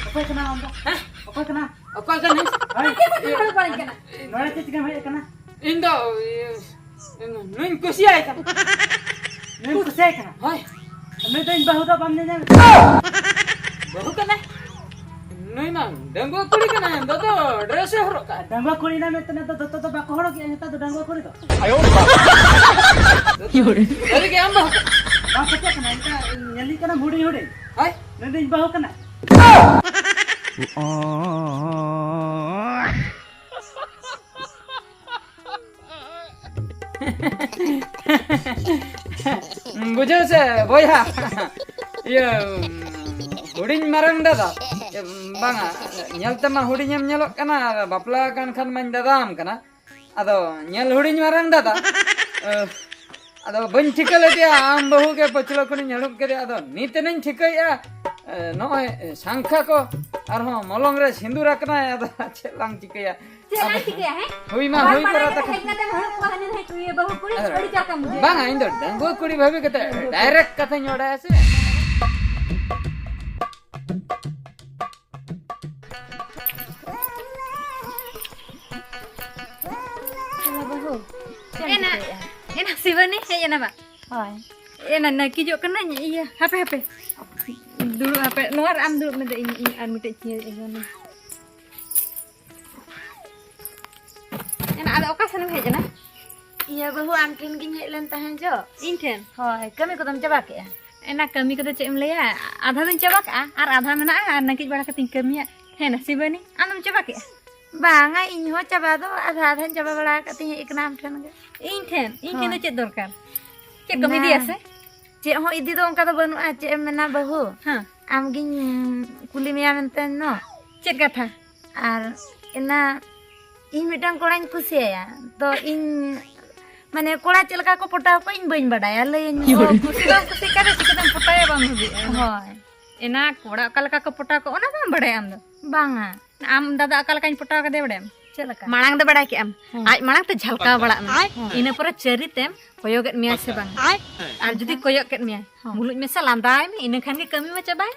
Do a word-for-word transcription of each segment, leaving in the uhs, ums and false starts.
ᱚᱠᱚᱭ ᱠᱟᱱᱟ ᱟᱢ ᱫᱚ? ᱦᱮᱸ? ᱚᱠᱚᱭ ᱠᱟᱱᱟ? ᱚᱠᱚᱭ ᱠᱟᱱᱟᱢ? ᱦᱳᱭ᱾ ᱚᱠᱚᱭ ᱠᱟᱱᱟ? ᱱᱚᱰᱮ ᱪᱮᱫ ᱪᱤᱠᱟᱹᱢ ᱦᱮᱡ ᱟᱠᱟᱱᱟ? ᱤᱧ ᱫᱚ, ᱤᱭᱟᱹ, ᱱᱩᱭᱧ ᱠᱩᱥᱤᱭᱟᱭ ᱠᱟᱱᱟ᱾ ᱱᱩᱭᱮᱢ ᱠᱩᱥᱤᱭᱟᱭ ᱠᱟᱱᱟ? ᱦᱳᱭ᱾ ᱱᱩᱭ ᱫᱚ ᱤᱧ ᱵᱟᱹᱦᱩ ᱫᱚ ᱵᱟᱢ ᱧᱮᱧᱟᱢ ᱠᱟᱱᱟ? ᱵᱟᱹᱦᱩ ᱠᱟᱱᱟᱭ? ᱱᱩᱭ ᱢᱟ ᱰᱟᱺᱜᱩᱣᱟᱹ ᱠᱩᱲᱤ ᱠᱟᱱᱟᱭ, ᱫᱚᱛᱚ dress ᱮ ᱦᱚᱨᱚᱜ ᱠᱟᱜᱼᱟ᱾ ᱰᱟᱺᱜᱩᱣᱟᱹ ᱠᱩᱲᱤ ᱱᱟ ᱢᱮᱱᱛᱮ ᱱᱤᱛᱚᱜ ᱫᱚᱛᱚ ᱫᱚ ᱵᱟᱠᱚ ᱦᱚᱨᱚᱜ ᱜᱮᱭᱟ ᱱᱮᱛᱟᱨ ᱫᱚ ᱰᱟᱺᱜᱩᱣᱟᱹ ᱠᱩᱲᱤ ᱫᱚ᱾ ᱟᱭᱳ ᱵᱟᱵᱟ᱾ ᱥᱟᱹᱨᱤ ᱜᱮ ᱟᱢ ᱵᱟᱹᱦᱩ ᱠᱟᱱᱟᱢ? ᱵᱟᱝ ᱯᱟᱹᱛᱭᱟᱹᱜ ᱠᱟᱱᱟ, ᱮᱱᱠᱷᱟᱱ ᱧᱮᱞᱤᱧ ᱠᱟᱱᱟᱢ ᱦᱩᱰᱤᱧ ᱦᱩᱰᱤᱧ᱾ ᱦᱳᱭ᱾ ᱱᱩᱭ ᱫᱚ ᱤᱧ ᱵᱟᱹᱦᱩ ᱠᱟᱱᱟᱭ᱾ ᱵᱩᱡᱷᱟᱹᱣ ᱥᱮ ᱵᱚᱭᱦᱟ, ᱤᱭᱟᱹ, ᱦᱩᱰᱤᱧ ᱢᱟᱨᱟᱝ ᱫᱟᱫᱟ, ᱵᱟᱝᱟ, ᱧᱮᱞ ᱛᱮᱢᱟ ᱦᱩᱰᱤᱧᱮᱢ ᱧᱮᱞᱚᱜ ᱠᱟᱱᱟ, ᱟᱨ ᱵᱟᱯᱞᱟ ᱟᱠᱟᱱ ᱠᱷᱟᱱ ᱢᱟᱧ ᱫᱟᱫᱟᱣᱟᱢ ᱠᱟᱱᱟ᱾ ᱟᱫᱚ ᱧᱮᱞ ᱦᱩᱰᱤᱧ ᱢᱟᱨᱟᱝ ᱫᱟᱫᱟ, ᱟᱫᱚ ᱵᱟᱹᱧ ᱴᱷᱤᱠᱟᱹ ᱞᱮᱫᱮᱭᱟ, ᱟᱢ ᱵᱟᱹᱦᱩ ᱜᱮ ᱯᱟᱹᱪᱷᱞᱟᱹ ᱠᱷᱚᱱᱤᱧ ᱦᱟᱹᱲᱩᱵ ᱠᱮᱫᱮᱭᱟ᱾ ᱟᱫᱚ ᱱᱤᱛ ᱮᱱᱟᱧ ᱴᱷᱤᱠᱟᱹᱭᱮᱫᱼᱟ, ᱮ, ᱱᱚᱜᱼᱚᱭ ᱥᱟᱝᱠᱷᱟ ᱠᱚ ᱟᱨᱦᱚᱸ ᱢᱚᱞᱚᱝ ᱨᱮ ᱥᱤᱸᱫᱩᱨ ᱟᱠᱟᱱᱟᱭ᱾ ᱟᱫᱚ ᱪᱮᱫ ᱞᱟᱝ ᱪᱤᱠᱟᱹᱭᱟ? ᱪᱮᱫ ᱞᱟᱝ ᱪᱤᱠᱟᱹᱭᱟ, ᱦᱮᱸ? ᱦᱩᱭ ᱢᱟ ᱦᱚᱲ ᱦᱩᱭ ᱯᱟᱲᱟ ᱠᱚᱨᱟ ᱨᱮ ᱛᱟᱠᱚ᱾ ᱦᱮᱡ ᱠᱟᱛᱮᱢ ᱦᱟᱹᱲᱩᱵ ᱠᱚᱣᱟ, ᱦᱟᱹᱱᱤ ᱱᱟᱹᱭ ᱠᱩᱲᱤ ᱵᱟᱹᱦᱩ ᱠᱩᱲᱤ, ᱟᱹᱰᱤ ᱪᱟᱠᱟᱢ ᱵᱩᱡᱷᱟᱹᱣᱟ᱾ ᱵᱟᱝᱟ, ᱤᱧ ᱫᱚ ᱰᱟᱺᱜᱩᱣᱟᱹ ᱠᱩᱲᱤ ᱵᱷᱟᱹᱵᱤ ᱠᱟᱛᱮ direct ᱠᱟᱛᱷᱟᱧ ᱵᱟᱲᱟᱭᱟ ᱥᱮ᱾ ᱦᱮᱞᱳ ᱵᱟᱹᱦᱩ, ᱪᱮᱫ ᱮᱢ ᱮᱱᱟ, ᱪᱤᱠᱟᱹᱭᱮᱫᱼᱟ? ᱮᱱᱟ ᱥᱤᱵᱟᱹᱱᱤ ᱦᱮᱡ ᱮᱱᱟ ᱵᱟ? ᱦᱳᱭ᱾ ᱮᱱᱟ ᱱᱟᱹᱠᱤᱡᱚᱜ ᱠᱟᱹᱱᱟᱹᱧ, ᱤᱭᱟᱹ, ᱦᱟᱯᱮ, ᱦᱟᱯᱮ᱾ ᱫᱩᱲᱩᱵ ᱦᱟᱯᱮ, ᱱᱚᱣᱟ ᱨᱮ ᱟᱢ ᱫᱩᱲᱩᱵ ᱢᱮ, ᱤᱧ, ᱤᱧ ᱟᱨ ᱢᱤᱫᱴᱮᱡ chair ᱟᱹᱜᱩ ᱟᱹᱧ᱾ ᱮᱱᱟ ᱟᱫᱚ ᱚᱠᱟ ᱥᱮᱱ ᱮᱢ ᱦᱮᱡ ᱮᱱᱟ? ᱤᱭᱟᱹ ᱵᱟᱹᱦᱩ, ᱟᱢ ᱴᱷᱮᱱ ᱜᱤᱧ ᱦᱮᱡ ᱞᱮᱱ ᱛᱟᱦᱮᱸ ᱡᱚ᱾ ᱤᱧ ᱴᱷᱮᱱ? ᱦᱳᱭ, ᱠᱟᱹᱢᱤ ᱠᱚᱫᱚᱢ ᱪᱟᱵᱟ ᱠᱮᱜᱼᱟ? ᱮᱱᱟ ᱠᱟᱹᱢᱤ ᱠᱚᱫᱚ ᱪᱮᱫ ᱮᱢ ᱞᱟᱹᱭᱟ, ᱟᱫᱷᱟ ᱫᱚᱧ ᱪᱟᱵᱟ ᱠᱟᱜᱼᱟ ᱟᱨ ᱟᱫᱷᱟ ᱢᱮᱱᱟᱜᱼᱟ, ᱟᱨ ᱱᱟᱹᱠᱤᱡ ᱵᱟᱲᱟ ᱠᱟᱛᱮᱧ ᱠᱟᱹᱢᱤᱭᱟ᱾ ᱦᱮᱸ ᱱᱟ ᱥᱤᱵᱟᱹᱱᱤ, ᱟᱢ ᱫᱚᱢ ᱪᱟᱵᱟ ᱠᱮᱜᱼᱟ? ᱵᱟᱝᱟ, ᱤᱧ ᱦᱚᱸ ᱪᱟᱵᱟ ᱫᱚ ᱟᱫᱷᱟ ᱟᱫᱷᱟᱧ ᱪᱟᱵᱟ ᱵᱟᱲᱟ ᱟᱠᱟᱫ ᱛᱤᱧ ᱦᱮᱡ ᱠᱟᱱᱟ ᱟᱢ ᱴᱷᱮᱱ ᱜᱮ᱾ ᱤᱧ ᱴᱷᱮᱱ? ᱤᱧ ᱴᱷᱮᱱ ᱫᱚ ᱦᱳᱭ᱾ ᱪᱮᱫ ᱫᱚᱨᱠᱟᱨ? ᱪᱮᱫ ᱠᱚᱢ ᱤᱫᱤᱭᱟ ᱥᱮ? ᱪᱮᱫ ᱦᱚᱸ ᱤᱫᱤ ᱫᱚ ᱚᱱᱠᱟ ᱫᱚ ᱵᱟᱹᱱᱩᱜᱼᱟ, ᱪᱮᱫ ᱮᱢ ᱢᱮᱱᱟ ᱵᱟᱹᱦᱩ? ᱦᱮᱸ᱾ ᱟᱢᱜᱤᱧ ᱠᱩᱞᱤ ᱢᱮᱭᱟ ᱢᱮᱱᱛᱮ ᱱᱚ᱾ ᱪᱮᱫ ᱠᱟᱛᱷᱟ? ᱟᱨ ᱮᱱᱟ ᱤᱧ ᱢᱤᱫᱴᱟᱝ ᱠᱚᱲᱟᱧ ᱠᱩᱥᱤᱭᱟᱭᱟ, ᱛᱚ ᱤᱧ ᱢᱟᱱᱮ ᱠᱚᱲᱟ ᱪᱮᱫ ᱞᱮᱠᱟ ᱠᱚ ᱯᱚᱴᱟᱣ ᱠᱚᱣᱟ ᱤᱧ ᱵᱟᱹᱧ ᱵᱟᱰᱟᱭᱟ, ᱞᱟᱹᱭᱟᱹᱧ ᱢᱮ᱾ ᱚ, ᱠᱩᱥᱤ ᱵᱟᱢ ᱠᱩᱥᱤᱜ ᱠᱟᱱᱟ, ᱪᱤᱠᱟᱹᱛᱮᱢ ᱯᱚᱴᱟᱭᱟ ᱵᱟᱢ ᱵᱷᱟᱵᱤᱜᱼᱟ? ᱦᱳᱭ᱾ ᱮᱱᱟ ᱠᱚᱲᱟ ᱚᱠᱟ ᱞᱮᱠᱟ ᱠᱚ ᱯᱚᱴᱟᱣ ᱠᱚᱣᱟ ᱚᱱᱟ ᱵᱟᱢ ᱵᱟᱰᱟᱭᱟ ᱟᱢ ᱫᱚ? ᱵᱟᱝᱟ᱾ ᱟᱢ ᱫᱟᱫᱟ ᱚᱠᱟ ᱞᱮᱠᱟᱧ ᱯᱚᱴᱟᱣ ᱠᱟᱫᱮᱭᱟ ᱵᱟᱰᱟᱭᱟᱢ? ᱪᱮᱫ ᱞᱮᱠᱟ? ᱢᱟᱲᱟᱝ ᱫᱚ ᱵᱟᱲᱟᱭ ᱠᱮᱜ ᱟᱢ, ᱦᱮᱸ᱾ ᱟᱡ ᱢᱟᱲᱟᱝ ᱛᱮ ᱡᱷᱟᱞᱠᱟᱣ ᱵᱟᱲᱟᱜ ᱢᱮ᱾ ᱦᱮᱸ᱾ ᱤᱱᱟᱹ ᱯᱚᱨᱮ ᱪᱟᱹᱨᱤ ᱛᱮᱢ ᱠᱚᱭᱚᱜᱮᱫ ᱢᱮᱭᱟ ᱥᱮ ᱵᱟᱝ? ᱟᱨ ᱡᱩᱫᱤ ᱠᱚᱭᱚᱜ ᱠᱮᱫ ᱢᱮᱭᱟᱭ, ᱦᱮᱸ᱾ ᱢᱩᱞᱩᱡ ᱢᱮᱥᱟ ᱞᱟᱸᱫᱟᱭ ᱢᱮ, ᱤᱱᱟᱹ ᱠᱷᱟᱱ ᱜᱮ ᱠᱟᱹᱢᱤ ᱢᱟ ᱪᱟᱵᱟᱭᱮᱱ᱾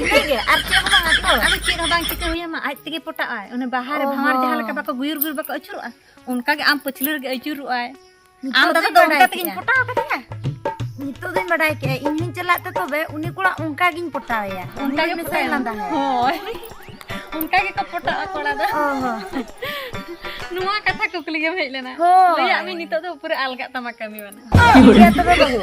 ᱤᱱᱟᱹᱜᱮ, ᱟᱨ ᱪᱮᱫ ᱦᱚᱸ ᱵᱟᱝ ᱟᱫᱚ? ᱟᱫᱚ ᱪᱮᱫ ᱦᱚᱸ ᱵᱟᱝ ᱪᱤᱠᱟᱹ ᱦᱩᱭᱟᱢᱟ, ᱟᱡ ᱛᱮᱜᱮ ᱯᱚᱴᱟᱜ ᱟᱭ᱾ ᱚᱱᱮ ᱵᱟᱦᱟ ᱨᱮ ᱚ ᱵᱷᱟᱶᱟᱨ ᱡᱟᱦᱟᱸ ᱦᱚᱸ᱾ ᱞᱮᱠᱟ ᱵᱟᱠᱚ ᱜᱩᱭᱩᱨ ᱜᱩᱭᱩᱨ ᱵᱟᱠᱚ ᱟᱹᱪᱩᱨᱚᱜᱼᱟ, ᱚᱱᱠᱟ ᱜᱮ ᱟᱢ ᱯᱟᱹᱪᱷᱞᱟᱹ ᱨᱮᱜᱮ ᱟᱹᱪᱩᱨᱚᱜ ᱟᱭ᱾ ᱱᱤᱛᱚᱜ ᱟᱢ ᱫᱚ ᱫᱚᱧ ᱚᱱᱠᱟ ᱵᱟᱰᱟᱭ ᱛᱮᱜᱮᱧ ᱠᱮᱜᱼᱟ᱾ ᱯᱚᱴᱟᱣ ᱠᱟᱫᱮᱭᱟ᱾ ᱱᱤᱛᱚᱜ ᱫᱚᱧ ᱵᱟᱰᱟᱭ ᱠᱮᱜᱼᱟ, ᱤᱧ ᱦᱚᱧ ᱪᱟᱞᱟᱜ ᱛᱮ ᱛᱚᱵᱮ ᱩᱱᱤ ᱠᱚᱲᱟ ᱚᱱᱠᱟ ᱜᱤᱧ ᱯᱚᱴᱟᱣᱮᱭᱟ᱾ ᱚᱱᱠᱟ ᱜᱮ ᱩᱱᱤ ᱢᱮᱥᱟᱭ ᱯᱚᱴᱟᱣ ᱞᱟᱸᱫᱟ ᱦᱟᱭᱟ᱾ ᱦᱳᱭ᱾ ᱚᱱᱠᱟ ᱜᱮᱠᱚ ᱯᱚᱴᱟᱜᱼᱟ ᱠᱚᱲᱟ ᱫᱚ᱾ ᱚ ᱦᱚᱸ᱾ ᱱᱚᱣᱟ ᱠᱟᱛᱷᱟ ᱠᱩᱠᱞᱤ ᱜᱮᱢ ᱦᱮᱡ ᱞᱮᱱᱟ᱾ ᱦᱳᱭ᱾ ᱞᱟᱹᱭᱟᱜ ᱢᱮ ᱱᱤᱛᱚᱜ ᱫᱚ ᱯᱩᱨᱟᱹ ᱟᱞᱜᱟᱜ ᱛᱟᱢᱟ ᱠᱟᱹᱢᱤ ᱢᱟᱱᱟ᱾ ᱴᱷᱤᱠ ᱜᱮᱭᱟ ᱛᱚᱵᱮ ᱵᱟᱹᱵᱩ,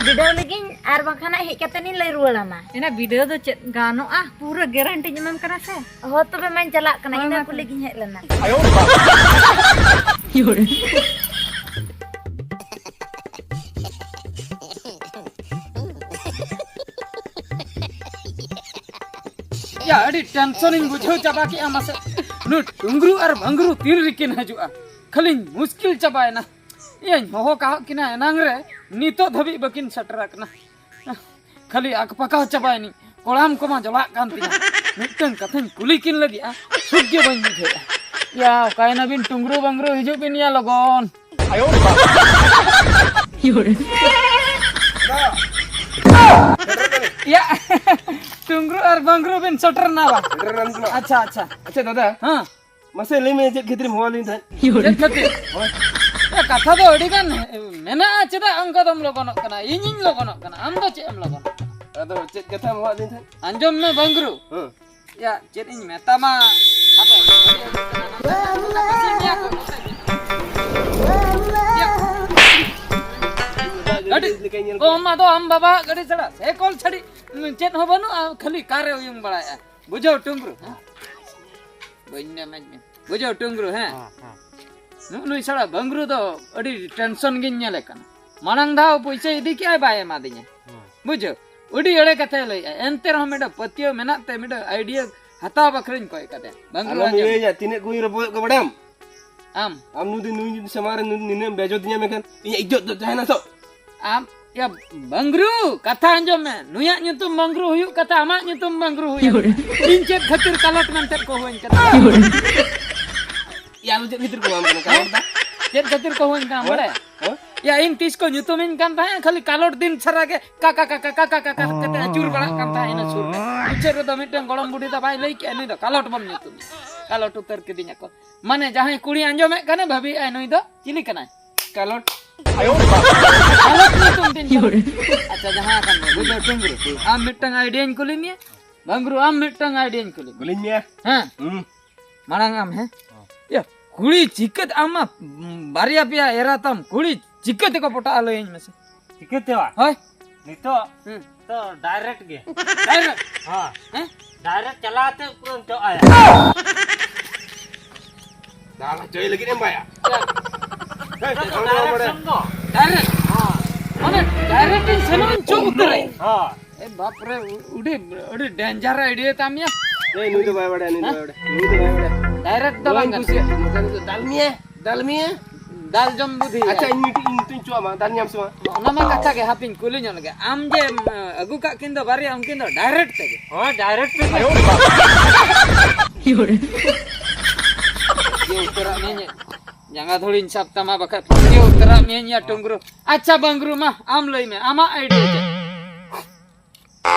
ᱵᱤᱰᱟᱹᱣ ᱞᱮᱜᱤᱧ ᱟᱨ ᱵᱟᱝᱠᱷᱟᱱ ᱦᱟᱸᱜ ᱦᱮᱡ ᱠᱟᱛᱮ ᱤᱧ ᱞᱟᱹᱭ ᱨᱩᱣᱟᱹᱲ ᱟᱢᱟ᱾ ᱮᱱᱟ ᱵᱤᱰᱟᱹᱣ ᱫᱚ ᱪᱮᱫ ᱜᱟᱱᱚᱜᱼᱟ? ᱯᱩᱨᱟᱹ ᱜᱮᱨᱮᱱᱴᱤᱧ ᱮᱢᱟᱢ ᱠᱟᱱᱟ ᱥᱮ᱾ ᱦᱚᱸ ᱛᱚᱵᱮ ᱢᱟᱧ ᱪᱟᱞᱟᱜ ᱠᱟᱱᱟ, ᱦᱳᱭ, ᱤᱱᱟᱹ ᱢᱟ ᱠᱩᱞᱤ ᱛᱚᱵᱮ᱾ ᱜᱤᱧ ᱦᱮᱡ ᱞᱮᱱᱟ᱾ ᱭᱟ, ᱟᱹᱰᱤ ᱴᱮᱱᱥᱚᱱᱤᱧ ᱵᱩᱡᱷᱟᱹᱣ ᱪᱟᱵᱟ ᱠᱮᱜᱼᱟ ᱢᱟᱥᱮ᱾ ᱱᱩᱭ ᱴᱩᱝᱜᱽᱨᱩ ᱟᱨ ᱵᱷᱟᱝᱜᱽᱨᱩ ᱛᱤᱱ ᱨᱮᱠᱤᱱ ᱦᱤᱡᱩᱜᱼᱟ? ᱠᱷᱟᱹᱞᱤᱧ ᱢᱩᱥᱠᱤᱞ ᱪᱟᱵᱟᱭᱮᱱᱟ᱾ ᱤᱧ ᱦᱚᱦᱚ ᱠᱟᱦᱚᱸ ᱠᱤᱱᱟ ᱮᱱᱟᱝ ᱨᱮ, ᱱᱤᱛᱚᱜ ᱫᱷᱟᱹᱵᱤᱡ ᱵᱟᱹᱠᱤᱱ ᱥᱮᱴᱮᱨ ᱟᱠᱟᱱᱟ᱾ ᱠᱷᱟᱹᱞᱤ ᱟᱠᱯᱟᱠᱟᱣ ᱪᱟᱵᱟᱭᱮᱱᱤᱧ᱾ ᱠᱚᱲᱟᱢ ᱠᱚᱢᱟ ᱡᱚᱞᱟᱜ ᱠᱟᱱ ᱛᱤᱧᱟ᱾ ᱢᱤᱫᱴᱟᱝ ᱠᱟᱛᱷᱟᱧ ᱠᱩᱞᱤ ᱠᱤᱱ ᱞᱟᱹᱜᱤᱫᱼᱟ, ᱥᱩᱠ ᱜᱮ ᱵᱟᱹᱧ ᱵᱩᱡᱷᱟᱹᱣᱮᱫᱼᱟ᱾ ᱭᱟ, ᱚᱠᱟᱭᱮᱱᱟ ᱵᱤᱱ ᱴᱩᱝᱜᱽᱨᱩ ᱵᱟᱝᱜᱽᱨᱩ? ᱦᱤᱡᱩᱜ ᱵᱤᱱ ᱭᱟ ᱞᱚᱜᱚᱱ᱾ ᱭᱟ, ᱴᱩᱝᱜᱽᱨᱩ ᱟᱨ ᱵᱟᱝᱜᱽᱨᱩ ᱵᱤᱱ ᱥᱮᱴᱮᱨ ᱮᱱᱟ ᱵᱟ? ᱥᱮᱴᱮᱨ ᱮᱱᱟ ᱵᱤᱱ᱾ ᱟᱪᱪᱷᱟ, ᱟᱪᱪᱷᱟ᱾ ᱟᱪᱪᱷᱟ ᱫᱟᱫᱟ, ᱦᱮᱸ᱾ ᱢᱟᱥᱮ ᱞᱟᱹᱭ ᱢᱮ, ᱪᱮᱫ ᱠᱷᱟᱹᱛᱤᱨᱮᱢ ᱦᱚᱦᱚ ᱞᱤᱧ ᱛᱟᱦᱮᱸᱫ? ᱪᱮᱫ ᱠᱷᱟᱹᱛᱤᱨ? ᱦᱳᱭ᱾ ᱮ, ᱠᱟᱛᱷᱟ ᱫᱚ ᱟᱹᱰᱤ ᱜᱟᱱ ᱢᱮᱱᱟᱜᱼᱟ, ᱪᱮᱫᱟᱜ ᱚᱱᱠᱟ ᱫᱚᱢ ᱞᱚᱜᱚᱱᱚᱜ ᱠᱟᱱᱟ? ᱤᱧᱤᱧ ᱞᱚᱜᱚᱱᱚᱜ ᱠᱟᱱᱟ, ᱟᱢ ᱫᱚ ᱪᱮᱫ ᱮᱢ ᱞᱚᱜᱚᱱᱚᱜ ᱠᱟᱱᱟ? ᱟᱫᱚ ᱪᱮᱫ ᱠᱟᱛᱷᱟᱢ ᱦᱚᱦᱚ ᱞᱤᱧ ᱛᱟᱦᱮᱸᱫ? ᱟᱸᱡᱚᱢ ᱢᱮ ᱵᱟᱝᱜᱽᱨᱩ᱾ ᱦᱮᱸ᱾ ᱭᱟ, ᱪᱮᱫ ᱤᱧ ᱢᱮᱛᱟᱢᱟ? ᱦᱟᱯᱮ, ᱜᱟᱹᱰᱤ ᱟᱹᱜᱩᱭ ᱠᱟᱱᱟ, ᱱᱚᱛᱮ ᱯᱟᱥᱮ ᱢᱮᱭᱟ ᱠᱚ, ᱱᱚᱛᱮ ᱜᱮ᱾ ᱭᱟ᱾ ᱜᱟᱹᱰᱤ, ᱞᱮᱠᱟᱧ ᱧᱮᱞ ᱠᱮᱫᱟ᱾ ᱚ, ᱟᱢ ᱫᱚ ᱟᱢ ᱵᱟᱵᱟ ᱜᱟᱹᱰᱤ ᱪᱷᱟᱲᱟ ᱥᱟᱭᱠᱚᱞ ᱪᱷᱟᱹᱲᱤ ᱪᱮᱫ ᱦᱚᱸ ᱵᱟᱹᱱᱩᱜᱼᱟ, ᱠᱷᱟᱹᱞᱤ ᱠᱟᱨ ᱨᱮ ᱩᱭᱩᱝ ᱵᱟᱲᱟᱭᱮᱫᱼᱟ᱾ ᱵᱩᱡᱷᱟᱹᱣ ᱴᱩᱝᱜᱽᱨᱩ? ᱦᱮᱸ? ᱵᱟᱹᱧ ᱢᱮᱱᱟ, ᱢᱮᱱ ᱢᱮ᱾ ᱵᱩᱡᱷᱟᱹᱣ ᱴᱩᱝᱜᱽᱨᱩ, ᱦᱮᱸ? ᱦᱮᱸ, ᱦᱮᱸ᱾ ᱱᱩᱜ ᱱᱩᱭ ᱥᱟᱞᱟ ᱵᱟᱝᱜᱽᱨᱩ ᱫᱚ ᱟᱹᱰᱤ ᱴᱮᱱᱥᱚᱱ ᱜᱤᱧ ᱧᱮᱞᱮ ᱠᱟᱱᱟ᱾ ᱢᱟᱲᱟᱝ ᱫᱷᱟᱣ ᱯᱩᱭᱥᱟᱹ ᱤᱫᱤ ᱠᱮᱜᱼᱟᱭ, ᱵᱟᱭ ᱮᱢᱟ ᱫᱤᱧᱟ᱾ ᱦᱮᱸ᱾ ᱵᱩᱡᱷᱟᱹᱣ? ᱟᱹᱰᱤ ᱮᱲᱮ ᱠᱟᱛᱷᱟᱭ ᱞᱟᱹᱭᱮᱜᱼᱟ᱾ ᱮᱱᱛᱮ ᱨᱮᱦᱚᱸ ᱢᱤᱫᱴᱟᱝ ᱯᱟᱹᱛᱭᱟᱹᱣ ᱢᱮᱱᱟᱜ ᱛᱮ ᱢᱤᱫᱴᱟᱝ idea ᱦᱟᱛᱟᱣ ᱵᱟᱠᱷᱨᱟᱧ ᱠᱚᱭ ᱠᱟᱫᱮᱭᱟ᱾ ᱵᱟᱝᱜᱽᱨᱩ ᱟᱞᱚᱢ ᱟᱸᱡᱚᱢ᱾ ᱤᱭᱟᱹᱭᱟ, ᱛᱤᱱᱟᱹᱜ ᱠᱚᱧ ᱨᱚᱯᱚᱫᱚᱜ ᱠᱚ ᱵᱟᱲᱟᱭᱟᱢ? ᱟᱢ? ᱟᱢ ᱡᱩᱫᱤ ᱱᱩᱭ ᱡᱩᱫᱤ ᱥᱟᱢᱟᱝ ᱨᱮ ᱱᱩᱭ ᱱᱤᱱᱟᱹᱜ ᱮᱢ ᱵᱮᱡᱚᱛᱤᱧᱟ, ᱢᱮᱱᱠᱷᱟᱱ ᱤᱧᱟᱹᱜ ᱤᱡᱽᱡᱚᱛ ᱫᱚ ᱛᱟᱦᱮᱱᱟ ᱛᱚ? ᱟᱢ, ᱭᱟ, ᱵᱟᱝᱜᱽᱨᱩ, ᱠᱟᱛᱷᱟ ᱟᱸᱡᱚᱢ ᱢᱮ᱾ ᱱᱩᱭᱟᱜ ᱧᱩᱛᱩᱢ ᱵᱟᱝᱜᱽᱨᱩ ᱦᱩᱭᱩᱜ ᱠᱟᱛᱷᱟ, ᱟᱢᱟᱜ ᱧᱩᱛᱩᱢ ᱵᱟᱝᱜᱽᱨᱩ ᱦᱩᱭᱩᱜ᱾ ᱤᱧ ᱪᱮᱫ ᱠᱷᱟᱹᱛᱤᱨ ᱠᱟᱞᱚᱴ ᱢᱮᱱᱛᱮ ᱠᱚ ᱦᱩᱭᱟᱹᱧ ᱠᱟᱱᱟ? ᱭᱟ, ᱟᱢ ᱪᱮᱫ ᱠᱷᱟᱹᱛᱤᱨ ᱠᱚ ᱮᱢᱟᱢ ᱠᱟᱱᱟ ᱠᱟᱞᱚᱴ ᱫᱚ? ᱪᱮᱫ ᱠᱷᱟᱹᱛᱤᱨ ᱠᱚ ᱦᱚᱦᱚᱧ ᱠᱟᱱᱟ ᱵᱟᱲᱟᱭᱟ? ᱦᱮᱸ? ᱭᱟ, ᱤᱧ ᱛᱤᱥ ᱠᱚ ᱧᱩᱛᱩᱢᱤᱧ ᱠᱟᱱ ᱛᱟᱦᱮᱸᱫ, ᱠᱷᱟᱹᱞᱤ ᱠᱟᱞᱚᱴ ᱫᱤᱱ ᱪᱷᱟᱨᱟ ᱜᱮ ᱠᱟ ᱠᱟ ᱠᱟ ᱠᱟ ᱠᱟ ᱠᱟ ᱠᱟ ᱠᱟ ᱠᱟᱛᱮ ᱟᱹᱪᱩᱨ ᱵᱟᱲᱟᱜ ᱠᱟᱱ ᱛᱟᱦᱮᱸᱫ ᱤᱱᱟᱹ ᱥᱩᱨ ᱨᱮ᱾ ᱢᱩᱪᱟᱹᱫ ᱨᱮᱫᱚ ᱢᱤᱫᱴᱟᱝ ᱜᱚᱲᱚᱢ ᱵᱩᱰᱷᱤ ᱫᱚ ᱵᱟᱭ ᱞᱟᱹᱭ ᱠᱮᱜᱼᱟ, ᱱᱩᱭ ᱫᱚ ᱠᱟᱞᱚᱴ ᱵᱚᱱ ᱧᱩᱛᱩᱢ, ᱠᱟᱞᱚᱴ ᱩᱛᱟᱹᱨ ᱠᱤᱫᱤᱧᱟ ᱠᱚ᱾ ᱢᱟᱱᱮ ᱡᱟᱦᱟᱸᱭ ᱠᱩᱲᱤ ᱟᱸᱡᱚᱢᱮᱫ ᱠᱟᱱᱮ ᱵᱷᱟᱹᱵᱤᱭᱮᱫᱼᱟᱭ ᱱᱩᱭ ᱫᱚ ᱪᱤᱞᱤ ᱠᱟᱱᱟᱭ? ᱠᱟᱞᱚᱴ᱾ ᱠᱟᱞᱚᱴ ᱧᱩᱛᱩᱢ ᱛᱤᱧ ᱠᱟᱱᱟ᱾ ᱟᱪᱪᱷᱟ, ᱡᱟᱦᱟᱸ ᱠᱟᱱ ᱜᱮ, ᱵᱩᱡᱷᱟᱹᱣ ᱴᱩᱝᱜᱨᱤ᱾ ᱟᱢ ᱢᱤᱫᱴᱟᱝ ᱟᱭᱰᱤᱭᱟᱧ ᱠᱩᱞᱤ ᱢᱮᱭᱟ᱾ ᱵᱟᱝᱜᱽᱨᱩ, ᱟᱢ ᱢᱤᱫᱴᱟᱝ ᱟᱭᱰᱤᱭᱟᱧ ᱠᱩᱞᱤ ᱢᱮᱭᱟ᱾ ᱠᱩᱞᱤᱧ ᱢᱮᱭᱟ᱾ ᱦᱮᱸ᱾ ᱦᱩᱸ᱾ ᱢᱟᱲᱟᱝ ᱟᱢ, ᱦᱮᱸ? ᱦᱚᱸ᱾ ᱭᱟ, ᱠᱩᱲᱤ ᱪᱤᱠᱟᱹᱛᱮ ᱟᱢ ᱢᱟ, ᱩᱸ, ᱵᱟᱨᱭᱟ ᱯᱮᱭᱟ ᱮᱨᱟ ᱛᱟᱢ, ᱠᱩᱲᱤ ᱪᱤᱠᱟᱹ ᱛᱮᱠᱚ ᱯᱚᱴᱟᱜᱼᱟ ᱞᱟᱹᱭᱟᱹᱧ ᱢᱮᱥᱮ? ᱪᱤᱠᱟᱹᱛᱮ ᱵᱟ? ᱦᱳᱭ᱾ ᱱᱤᱛᱚᱜ ᱦᱩᱸ᱾ ᱛᱚ ᱰᱟᱭᱨᱮᱠᱴ ᱜᱮ᱾ ᱰᱟᱭᱨᱮᱠᱴ? ᱦᱚᱸ᱾ ᱦᱮᱸ? ᱰᱟᱭᱨᱮᱠᱴ ᱪᱟᱞᱟᱣ ᱛᱮ ᱯᱩᱨᱟᱹᱢ ᱪᱚᱜ ᱟᱭᱟ᱾ ᱫᱟᱞ ᱦᱚᱪᱚᱭ ᱞᱟᱹᱜᱤᱫ ᱮᱢ ᱵᱟᱭᱟ᱾ ᱪᱮᱫ? ᱦᱮᱸ, ᱱᱤᱛᱚᱜ ᱫᱚ ᱰᱟᱭᱨᱮᱠᱴ ᱰᱟᱭᱨᱮᱠᱴ ᱥᱮᱱ ᱫᱚ᱾ ᱰᱟᱭᱨᱮᱠᱴ? ᱦᱚᱸ᱾ ᱢᱟᱱᱮ ᱰᱟᱭᱨᱮᱠᱴ ᱤᱧ ᱥᱮᱱᱚᱜ ᱤᱧ ᱪᱚᱜ ᱩᱛᱟᱹᱨᱟᱹᱧ᱾ ᱦᱚᱸ᱾ ᱮ ᱵᱟᱯ ᱨᱮ, ᱩᱰᱤ, ᱟᱹᱰᱤ ᱰᱮᱧᱡᱟᱨ ᱟᱭᱰᱤᱭᱟ ᱛᱟᱢ ᱭᱟ᱾ ᱮᱭ, ᱱᱩᱭ ᱫᱚ ᱵᱟᱭ ᱵᱟᱲᱟᱭᱟ, ᱱᱩᱭ ᱫᱚ ᱦᱮᱸ? ᱵᱟᱭ ᱵᱟᱲᱟᱭᱟ᱾ ᱱᱩᱭ ᱫᱚ ᱵᱟᱭ ᱵᱟᱲᱟᱭᱟ᱾ ᱰᱟᱭᱨᱮᱠᱴ ᱫᱚ ᱵᱟᱹᱧ ᱵᱟᱝ ᱜᱟᱱᱚᱜᱼᱟ᱾ ᱠᱩᱥᱤᱭᱟᱜ ᱠᱟᱱᱟ᱾ ᱫᱟᱞ ᱢᱮᱭᱟ, ᱫᱟᱞ ᱢᱮᱭᱟ᱾ ᱫᱟᱞ ᱡᱚᱢ ᱵᱩᱫᱷᱤ᱾ ᱟᱪᱪᱷᱟ, ᱤᱧ ᱢᱤᱫᱴᱤᱡ ᱤᱧ ᱧᱩᱛᱩᱢ ᱪᱚ ᱟᱢᱟ, ᱫᱟᱞ ᱧᱟᱢ ᱥᱮ ᱵᱟᱝ? ᱚᱱᱟ ᱢᱟ ᱠᱟᱛᱷᱟ ᱜᱮ, ᱦᱟᱯᱤᱧ ᱠᱩᱞᱤ ᱧᱚᱜ ᱞᱮᱜᱮ᱾ ᱟᱢ ᱡᱮ, ᱮᱢ, ᱟᱹᱜᱩ ᱠᱟᱜ ᱠᱤᱱ ᱫᱚ ᱵᱟᱨᱭᱟ, ᱩᱱᱠᱤᱱ ᱫᱚ ᱰᱟᱭᱨᱮᱠᱴ ᱛᱮᱜᱮ᱾ ᱦᱳᱭ, ᱰᱟᱭᱨᱮᱠᱴ ᱛᱮᱜᱮ᱾ ᱤᱭᱟᱹ ᱩᱛᱟᱹᱨᱟᱜ ᱢᱮᱭᱟᱹᱧ, ᱡᱟᱸᱜᱟ ᱫᱷᱩᱲᱤᱧ ᱥᱟᱵ ᱛᱟᱢᱟ, ᱵᱟᱠᱷᱟᱡ ᱯᱷᱟᱹᱴᱭᱟᱹ ᱩᱛᱟᱹᱨᱟᱜ ᱢᱮᱭᱟᱹᱧ ᱭᱟ ᱴᱩᱝᱜᱽᱨᱩ᱾ ᱟᱪᱪᱷᱟ ᱵᱟᱝᱜᱽᱨᱩ, ᱢᱟ ᱟᱢ ᱞᱟᱹᱭ ᱢᱮ, ᱟᱢᱟᱜ ᱟᱭᱰᱤᱭᱟ ᱪᱮᱫ?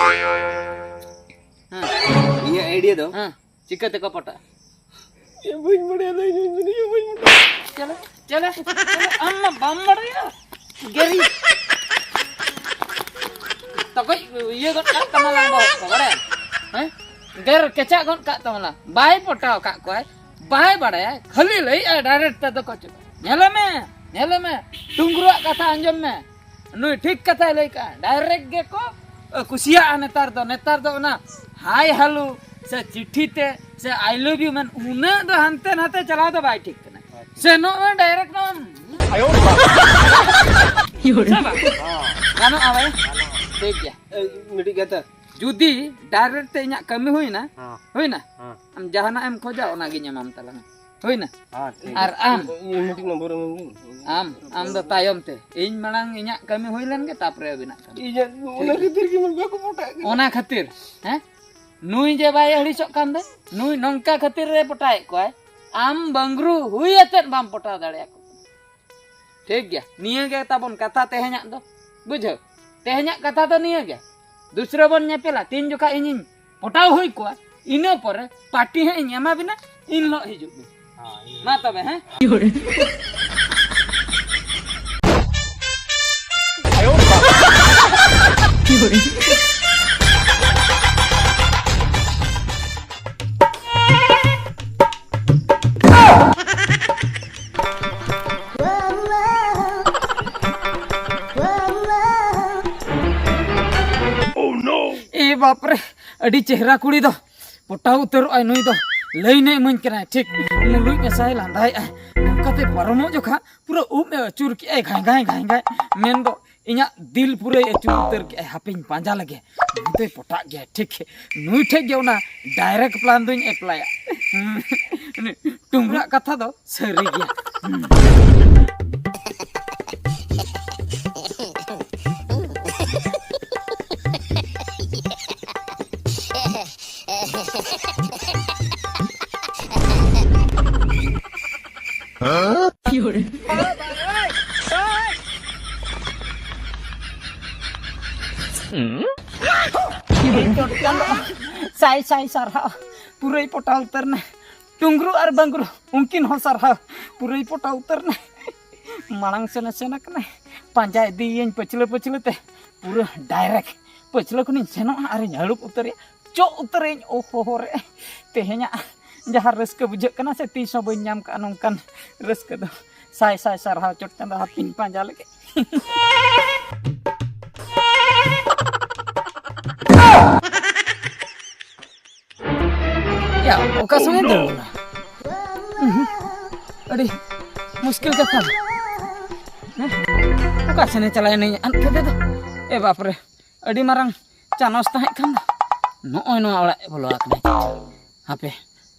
ᱦᱮᱸ᱾ ᱤᱧᱟᱹᱜ ᱟᱭᱰᱤᱭᱟ ᱫᱚ? ᱦᱮᱸ᱾ ᱪᱤᱠᱟᱹ ᱛᱮᱠᱚ ᱯᱚᱴᱟᱜᱼᱟ? ᱮ, ᱵᱟᱹᱧ ᱵᱟᱲᱟᱭᱟ, ᱫᱟᱹᱧ ᱵᱟᱹᱧ ᱵᱟᱲᱟᱭᱟ, ᱵᱟᱹᱧ ᱵᱟᱲᱟᱭᱟ᱾ ᱪᱟᱞᱟᱜ, ᱪᱟᱞᱟᱜ, ᱪᱟᱞᱟᱜ, ᱟᱢ ᱢᱟ ᱵᱟᱢ ᱵᱟᱲᱟᱭᱟ᱾ ᱜᱮᱨᱤ᱾ ᱛᱚᱠᱚᱡ ᱤᱭᱟᱹ ᱜᱚᱫ ᱠᱟᱜ ᱛᱟᱢᱟ ᱞᱟᱝ ᱵᱚᱦᱚᱜ ᱠᱚ, ᱵᱟᱲᱟᱭᱟᱢ? ᱦᱮᱸ? ᱜᱮᱨ ᱠᱮᱪᱟᱜ ᱜᱚᱫ ᱠᱟᱜ ᱛᱟᱢᱟ ᱞᱟᱝ᱾ ᱵᱟᱭ ᱯᱚᱴᱟᱣ ᱠᱟᱜ ᱠᱚᱣᱟᱭ, ᱵᱟᱭ ᱵᱟᱲᱟᱭᱟ, ᱠᱷᱟᱹᱞᱤ ᱞᱟᱹᱭᱮᱜᱼᱟᱭ ᱰᱟᱭᱨᱮᱠᱴ ᱛᱮᱫᱚ ᱠᱚ ᱪᱮᱫ? ᱧᱮᱞᱮ ᱢᱮ, ᱧᱮᱞᱮ ᱢᱮ, ᱴᱩᱝᱜᱽᱨᱩᱣᱟᱜ ᱠᱟᱛᱷᱟ ᱟᱸᱡᱚᱢ ᱢᱮ᱾ ᱱᱩᱭ ᱴᱷᱤᱠ ᱠᱟᱛᱷᱟᱭ ᱞᱟᱹᱭ ᱠᱟᱜᱼᱟ, ᱰᱟᱭᱨᱮᱠᱴ ᱜᱮᱠᱚ ᱠᱩᱥᱤᱭᱟᱜᱼᱟ ᱱᱮᱛᱟᱨ ᱫᱚ᱾ ᱱᱮᱛᱟᱨ ᱫᱚ ᱚᱱᱟ ᱦᱟᱭ ᱦᱮᱞᱳ ᱥᱮ ᱪᱤᱴᱷᱤ ᱛᱮ ᱥᱮ I love you ᱢᱮᱱ, ᱩᱱᱟᱹᱜ ᱫᱚ ᱦᱟᱱᱛᱮ ᱱᱟᱛᱮ ᱪᱟᱞᱟᱣ ᱫᱚ ᱵᱟᱭ ᱴᱷᱤᱠ ᱠᱟᱱᱟ᱾ ᱥᱮᱱᱚᱜ ᱢᱮ ᱰᱟᱭᱨᱮᱠᱴ ᱱᱚᱣᱟ᱾ ᱟᱭᱳ ᱵᱟᱵᱟ᱾ ᱥᱮ ᱵᱟᱝ? ᱦᱚᱸ᱾ ᱜᱟᱱᱚᱜᱼᱟ ᱵᱷᱟᱭ? ᱜᱟᱱᱚᱜᱼᱟ᱾ ᱴᱷᱤᱠ ᱜᱮᱭᱟ᱾ ᱮ, ᱢᱤᱫᱴᱤᱡ ᱠᱟᱛᱷᱟ᱾ ᱡᱩᱫᱤ ᱰᱟᱭᱨᱮᱠᱴ ᱛᱮ ᱤᱧᱟᱹᱜ ᱠᱟᱹᱢᱤ ᱦᱩᱭᱱᱟ, ᱦᱚᱸ᱾ ᱦᱩᱭᱱᱟ? ᱦᱚᱸ᱾ ᱟᱢ ᱡᱟᱦᱟᱱᱟᱜ ᱮᱢ ᱠᱷᱚᱡᱟ, ᱚᱱᱟᱜᱤᱧ ᱮᱢᱟᱢ ᱛᱟᱞᱟᱝᱟ᱾ ᱦᱩᱭᱱᱟ? ᱦᱚᱸ, ᱴᱷᱤᱠ ᱟᱨ ᱜᱮᱭᱟ᱾ ᱟᱢ? ᱤᱧ ᱢᱤᱫᱴᱤᱡ ᱱᱚᱢᱵᱚᱨ ᱮᱢᱟᱹᱧ ᱢᱮ᱾ ᱟᱢ, ᱟᱢ ᱫᱚ ᱛᱟᱭᱚᱢ ᱛᱮ᱾ ᱤᱧ ᱢᱟᱲᱟᱝ ᱤᱧᱟᱹᱜ ᱠᱟᱹᱢᱤ ᱦᱩᱭ ᱞᱮᱱ ᱜᱮ, ᱛᱟᱯᱚᱨᱮ ᱟᱹᱵᱤᱱᱟᱜ ᱠᱟᱹᱢᱤ᱾ ᱤᱧᱟᱹᱜ ᱚᱱᱟ ᱠᱷᱟᱹᱛᱤᱨ ᱜᱮ ᱵᱟᱠᱚ ᱯᱚᱴᱟᱜ ᱠᱟᱱᱟ᱾ ᱚᱱᱟ ᱠᱷᱟᱹᱛᱤᱨ, ᱦᱮᱸ? ᱱᱩᱭ ᱡᱮ ᱵᱟᱭ ᱟᱹᱲᱤᱥᱚᱜ ᱠᱟᱱ ᱫᱚ, ᱱᱩᱭ ᱱᱚᱝᱠᱟ ᱠᱷᱟᱹᱛᱤᱨ ᱨᱮ ᱯᱚᱴᱟᱣᱮᱫ ᱠᱚᱣᱟᱭ᱾ ᱟᱢ ᱵᱟᱝᱨᱩ ᱦᱩᱭ ᱟᱛᱮᱫ ᱵᱟᱢ ᱯᱚᱴᱟᱣ ᱫᱟᱲᱮᱭᱟᱠᱚ ᱠᱟᱱᱟ᱾ ᱴᱷᱤᱠ ᱜᱮᱭᱟ, ᱱᱤᱭᱟᱹ ᱜᱮ ᱛᱟᱵᱚᱱ ᱠᱟᱛᱷᱟ ᱛᱮᱦᱮᱧᱟᱜ ᱫᱚ᱾ ᱵᱩᱡᱷᱟᱹᱣ? ᱛᱮᱦᱮᱧᱟᱜ ᱠᱟᱛᱷᱟ ᱫᱚ ᱱᱤᱭᱟᱹ ᱜᱮ᱾ ᱫᱩᱥᱨᱟᱹ ᱵᱚᱱ ᱧᱮᱯᱮᱞᱟ, ᱛᱤᱱ ᱡᱚᱠᱷᱟ ᱤᱧᱤᱧ ᱯᱚᱴᱟᱣ ᱦᱩᱭ ᱠᱚᱣᱟ, ᱤᱱᱟᱹ ᱯᱚᱨᱮ ᱯᱟᱨᱴᱤ ᱦᱟᱸᱜ ᱤᱧ ᱮᱢᱟ ᱵᱤᱱᱟ, ᱤᱱ ᱦᱤᱞᱳᱜ ᱦᱤᱡᱩᱜ ᱵᱤᱱ᱾ ᱦᱮᱸ, ᱤᱱ ᱦᱤᱞᱳᱜ᱾ ᱢᱟ ᱛᱚᱵᱮ, ᱦᱮᱸ? ᱮ ᱵᱟᱯᱨᱮ, ᱟᱹᱰᱤ ᱪᱮᱦᱨᱟ ᱠᱩᱲᱤ ᱫᱚ᱾ ᱯᱚᱴᱟᱣ ᱩᱛᱟᱹᱨᱚᱜ ᱟᱭ ᱱᱩᱭ ᱫᱚ᱾ ᱞᱟᱹᱭ ᱱᱮ ᱤᱢᱟᱹᱧ ᱠᱟᱱᱟᱭ ᱴᱷᱤᱠ᱾ ᱢᱩᱞᱩᱡ ᱢᱮᱥᱟᱭ ᱞᱟᱸᱫᱟᱭᱮᱜᱼᱟᱭ᱾ ᱱᱚᱝᱠᱟᱛᱮ ᱯᱟᱨᱚᱢᱚᱜ ᱡᱚᱠᱷᱟ ᱯᱩᱨᱟᱹ ᱩᱵ ᱮ ᱟᱹᱪᱩᱨ ᱠᱮᱜᱼᱟᱭ ᱜᱷᱟᱸᱭ ᱜᱷᱟᱸᱭ ᱜᱷᱟᱸᱭ ᱜᱷᱟᱸᱭ᱾ ᱢᱮᱱᱫᱚ ᱤᱧᱟᱜ ᱫᱤᱞ ᱯᱩᱨᱟᱹᱭ ᱟᱹᱪᱩᱨ ᱩᱛᱟᱹᱨ ᱠᱮᱜᱼᱟᱭ᱾ ᱦᱟᱯᱮᱧ ᱯᱟᱸᱡᱟ ᱞᱮᱜᱮ᱾ ᱱᱩᱭ ᱫᱚᱭ ᱯᱚᱴᱟᱜ ᱜᱮᱭᱟ ᱴᱷᱤᱠ᱾ ᱱᱩᱭ ᱴᱷᱮᱡ ᱜᱮ ᱚᱱᱟ direct plan ᱫᱚᱧ ᱮᱯᱞᱟᱭᱟ᱾ ᱴᱩᱢᱨᱟᱜ ᱠᱟᱛᱷᱟ ᱫᱚ ᱥᱟᱹᱨᱤ ᱜᱮᱭᱟ᱾ ᱥᱟᱭ ᱥᱟᱭ ᱥᱟᱨᱦᱟᱣ, ᱯᱩᱨᱟᱹᱭ ᱯᱚᱴᱟᱣ ᱩᱛᱟᱹᱨ ᱱᱟ᱾ ᱴᱩᱝᱜᱽᱨᱩ ᱟᱨ ᱵᱟᱝᱜᱽᱨᱩ, ᱩᱱᱠᱤᱱ ᱦᱚᱸ ᱥᱟᱨᱦᱟᱣ, ᱯᱩᱨᱟᱹᱭ ᱯᱚᱴᱟᱣ ᱩᱛᱟᱹᱨ ᱱᱟ᱾ ᱢᱟᱲᱟᱝ ᱥᱮᱱᱮ ᱥᱮᱱ ᱟᱠᱟᱱᱟᱭ, ᱯᱟᱸᱡᱟ ᱤᱫᱤᱭᱮᱭᱟᱹᱧ ᱯᱟᱹᱪᱷᱞᱟᱹ ᱯᱟᱹᱪᱷᱞᱟᱹ ᱛᱮ᱾ ᱯᱩᱨᱟᱹ direct ᱯᱟᱹᱪᱷᱞᱟᱹ ᱠᱷᱚᱱᱤᱧ ᱥᱮᱱᱚᱜᱼᱟ ᱟᱨᱤᱧ ᱦᱟᱹᱲᱩᱵ ᱩᱛᱟᱹᱨᱮᱭᱟ, ᱪᱚᱜ ᱩᱛᱟᱹᱨᱮᱭᱟᱹᱧ᱾ ᱳᱦᱳ ᱦᱳ ᱨᱮ, ᱛᱮᱦᱮᱧᱟᱜ ᱡᱟᱦᱟᱸ ᱨᱟᱹᱥᱠᱟᱹ ᱵᱩᱡᱷᱟᱹᱜ ᱠᱟᱱᱟ ᱥᱮ, ᱛᱤᱥ ᱦᱚᱸ ᱵᱟᱹᱧ ᱧᱟᱢ ᱠᱟᱜᱼᱟ ᱱᱚᱝᱠᱟᱱ ᱨᱟᱹᱥᱠᱟᱹ ᱫᱚ᱾ ᱥᱟᱭ ᱥᱟᱭ ᱥᱟᱨᱦᱟᱣ ᱪᱚᱴ ᱪᱟᱸᱫᱚ, ᱦᱟᱯᱤᱧ ᱯᱟᱸᱡᱟ ᱞᱮᱜᱮ᱾ ᱭᱟ, ᱚᱠᱟ ᱥᱚᱸᱜᱮ ᱫᱟᱹᱲ ᱵᱟᱲᱟ? ᱩᱸᱦᱩ, ᱟᱹᱰᱤ ᱢᱩᱥᱠᱤᱞ ᱠᱟᱛᱷᱟ᱾ ᱦᱮᱸ? ᱚᱠᱟ ᱥᱮᱱᱮ ᱪᱟᱞᱟᱣᱮᱱᱟ ᱟᱱ ᱠᱷᱮᱛᱮ ᱫᱚ? ᱮ ᱵᱟᱯᱨᱮ, ᱟᱹᱰᱤ ᱢᱟᱨᱟᱝ ᱪᱟᱱᱚᱥ ᱛᱟᱦᱮᱸ ᱠᱷᱟᱱ ᱫᱚ᱾ ᱱᱚᱜᱼᱚᱭ ᱱᱚᱣᱟ ᱚᱲᱟᱜ ᱮ ᱵᱚᱞᱚ ᱟᱠᱟᱱᱟ᱾ ᱦᱟᱯᱮ,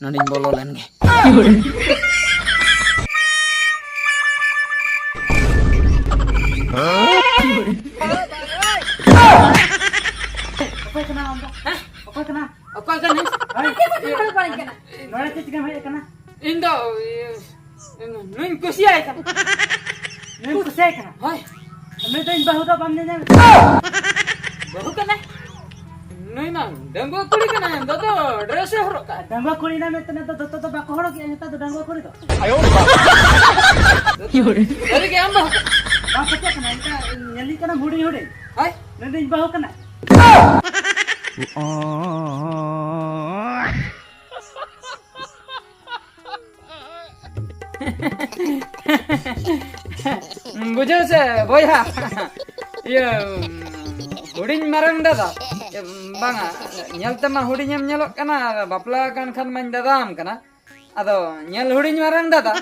ᱱᱚᱰᱮᱧ ᱵᱚᱞᱚ ᱞᱮᱱ ᱜᱮ᱾ ᱚᱠᱚᱭ ᱠᱟᱱᱟ ᱟᱢ ᱫᱚ? ᱦᱮᱸ? ᱚᱠᱚᱭ ᱠᱟᱱᱟ? ᱚᱠᱚᱭ ᱠᱟᱱᱟ? ᱦᱮᱸ? ᱱᱚᱰᱮ ᱪᱮᱫ ᱪᱤᱠᱟᱹᱢ ᱦᱮᱡ ᱟᱠᱟᱱᱟ? ᱤᱧ ᱫᱚ ᱤᱭᱟᱹ, ᱱᱩᱭᱧ ᱠᱩᱥᱤᱭᱟᱭ ᱠᱟᱱᱟ᱾ ᱱᱩᱭᱧ ᱠᱩᱥᱤᱭᱟᱭ ᱠᱟᱱᱟ? ᱦᱳᱭ᱾ ᱱᱩᱭ ᱫᱚ ᱤᱧ ᱵᱟᱹᱦᱩ ᱫᱚ ᱵᱟᱢ ᱧᱮᱧᱟᱢ? ᱵᱟᱹᱦᱩ ᱠᱟᱱᱟᱭ? ᱱᱩᱭ ᱢᱟ ᱰᱟᱺᱜᱩᱣᱟᱹ ᱠᱩᱲᱤ ᱠᱟᱱᱟᱭ, ᱫᱚᱛᱚ ᱰᱨᱮᱥ ᱮ ᱦᱚᱨᱚᱜ ᱠᱟᱜᱼᱟ᱾ ᱰᱟᱺᱜᱩᱣᱟᱹ ᱠᱩᱲᱤ ᱱᱟ ᱢᱮᱱᱛᱮ ᱱᱤᱛᱚᱜ ᱫᱚᱛᱚ ᱫᱚ ᱵᱟᱠᱚ ᱦᱚᱨᱚᱜ ᱜᱮᱭᱟ ᱱᱮᱛᱟᱨ ᱫᱚ ᱰᱟᱺᱜᱩᱣᱟᱹ ᱠᱩᱲᱤ ᱫᱚ᱾ ᱥᱟᱹᱨᱤ ᱜᱮ ᱟᱢ ᱵᱟᱹᱦᱩ? ᱵᱟᱢ ᱯᱟᱹᱛᱭᱟᱹᱜ ᱠᱟᱱᱟ? ᱮᱱᱠᱷᱟᱱ ᱧᱮᱞᱤᱧ ᱠᱟᱱᱟᱢ ᱦᱩᱰᱤᱧ ᱦᱩᱰᱤᱧ᱾ ᱦᱳᱭ᱾ ᱱᱩᱭ ᱫᱚ ᱤᱧ ᱵᱟᱹᱦᱩ ᱠᱟᱱᱟᱭ᱾ ᱵᱩᱡᱷᱟᱹᱣ ᱥᱮ ᱵᱚᱭᱦᱟ? ᱤᱭᱟᱹ, ᱦᱩᱰᱤᱧ ᱢᱟᱨᱟᱝ ᱫᱟᱫᱟ, ᱵᱟᱝᱟ, ᱧᱮᱞ ᱛᱮᱢᱟ ᱦᱩᱰᱤᱧᱮᱢ ᱧᱮᱞᱚᱜ ᱠᱟᱱᱟ, ᱟᱨ ᱵᱟᱯᱞᱟ ᱟᱠᱟᱱ ᱠᱷᱟᱱ ᱢᱟᱧ ᱫᱟᱫᱟᱣᱟᱢ ᱠᱟᱱᱟ᱾ ᱟᱫᱚ ᱧᱮᱞ ᱦᱩᱰᱤᱧ ᱢᱟᱨᱟᱝ ᱫᱟᱫᱟ,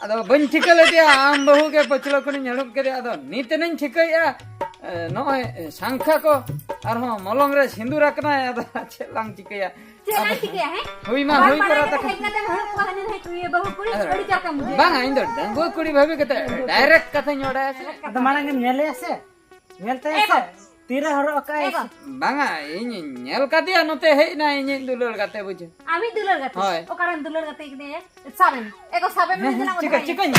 ᱟᱫᱚ ᱵᱟᱹᱧ ᱴᱷᱤᱠᱟᱹ ᱞᱮᱫᱮᱭᱟ, ᱟᱢ ᱵᱟᱹᱦᱩ ᱜᱮ ᱯᱟᱹᱪᱷᱞᱟᱹ ᱠᱷᱚᱱᱤᱧ ᱦᱟᱹᱲᱩᱵ ᱠᱮᱫᱮᱭᱟ᱾ ᱟᱫᱚ ᱱᱤᱛ ᱮᱱᱟᱧ ᱴᱷᱤᱠᱟᱹᱭᱮᱫᱼᱟ, ᱮ, ᱱᱚᱜᱼᱚᱭ ᱥᱟᱝᱠᱷᱟ ᱠᱚ ᱟᱨᱦᱚᱸ ᱢᱚᱞᱚᱝ ᱨᱮ ᱥᱤᱸᱫᱩᱨ ᱟᱠᱟᱱᱟᱭ᱾ ᱟᱫᱚ ᱪᱮᱫ ᱞᱟᱝ ᱪᱤᱠᱟᱹᱭᱟ? ᱪᱮᱫ ᱞᱟᱝ ᱟᱫᱚ ᱪᱤᱠᱟᱹᱭᱟ, ᱦᱮᱸ? ᱦᱩᱭ ᱢᱟ ᱵᱟᱢ ᱦᱩᱭ ᱵᱟᱲᱟᱭ ᱠᱚᱨᱟ ᱠᱟᱛᱮ ᱛᱟᱠᱚ᱾ ᱦᱮᱡ ᱠᱟᱛᱮ ᱦᱟᱹᱲᱩᱵ ᱠᱚᱣᱟ, ᱦᱟᱹᱱᱤ ᱱᱟᱹᱭ ᱠᱩᱲᱤ ᱵᱟᱹᱦᱩ ᱠᱩᱲᱤ, ᱟᱹᱰᱤ ᱪᱟᱠᱟᱢ ᱵᱩᱡᱷᱟᱹᱣᱟ᱾ ᱵᱟᱝᱟ, ᱤᱧ ᱫᱚ ᱰᱟᱺᱜᱩᱣᱟᱹ ᱠᱩᱲᱤ ᱵᱷᱟᱵᱤ ᱠᱟᱛᱮ ᱰᱟᱭᱨᱮᱠᱴ ᱠᱟᱛᱷᱟᱧ ᱵᱟᱲᱟᱭᱟ ᱥᱮ᱾ ᱟᱫᱚ ᱢᱟᱲᱟᱝ ᱮᱢ ᱧᱮᱞᱮᱭᱟ ᱥᱮ, ᱧᱮᱞ ᱛᱟᱭᱟ ᱮ ᱥᱮ, ᱵᱟ- ᱛᱤᱨᱮ ᱦᱚᱨᱚᱜ ᱟᱠᱟᱫ ᱟᱭ ᱮ ᱥᱮ᱾ ᱵᱟ- ᱵᱟᱝᱟ, ᱤᱧ ᱧᱮᱞ ᱠᱟᱫᱮᱭᱟ, ᱱᱚᱛᱮ ᱦᱮᱡ ᱮᱱᱟ ᱤᱧᱤᱡ ᱫᱩᱞᱟᱹᱲ ᱜᱟᱛᱮ, ᱵᱩᱡᱷᱟᱹᱣ᱾ ᱟᱢᱤᱡ ᱫᱩᱞᱟᱹᱲ ᱜᱟᱛᱮ? ᱦᱳᱭ᱾ ᱚᱠᱟᱨᱮᱢ ᱫᱩᱞᱟᱹᱲ ᱜᱟᱛᱮ ᱠᱮᱫᱮᱭᱟ? ᱥᱟᱵᱮᱢ᱾ ᱮ ᱜᱚ, ᱥᱟᱵᱮᱢ, ᱦᱮᱸ, ᱢᱮᱱ ᱦᱮᱸ, ᱫᱮᱞᱟ ᱪᱤᱠᱟᱹ, ᱚᱸᱰᱮ᱾ ᱪᱤᱠᱟᱹᱧ?